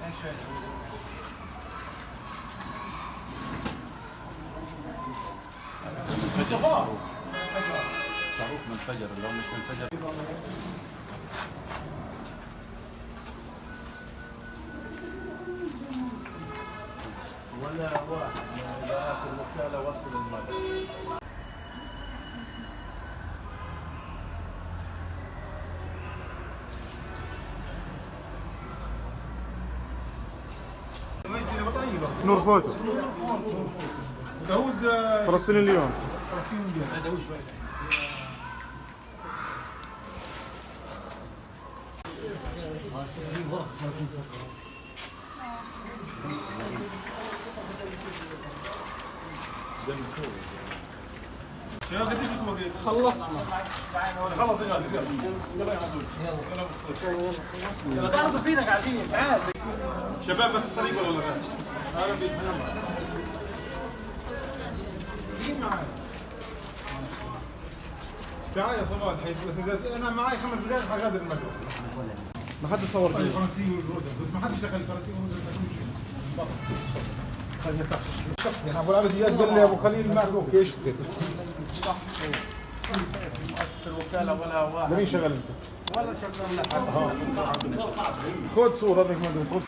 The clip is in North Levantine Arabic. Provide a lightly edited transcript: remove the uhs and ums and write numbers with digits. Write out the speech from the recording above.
منفجر الصاروخ. صاروخ منفجر، لو مش منفجر. ولا واحد من إدارات الوكالة وصل المركز. نور فوتو. داود. فلسطين اليوم. فلسطين اليوم. داود شوي. شباب، قديش وقت؟ خلصنا. خلص يا غالي، يلا يلا يا عدول، يلا بالصيف. يلا برضه فينا قاعدين، تعال. شباب، بس الطريق ولا لا؟ اهلا بيك. مين معي؟ تعال يا صباح الحين، بس اذا انا معي 5 دقائق حغادر المدرسه. ما حد صور فيه. الفرنسية والاردن، بس ما حدش دخل الفرنسية والاردن. خلينا شخصي انا، ابو العبد اياد قال لي ابو خليل معك، okay اشتغل. الوكالة ولا واحد. لمين شغال انت؟ ولا شغال لحد. خذ صورة ابنك مدرسة، خذ.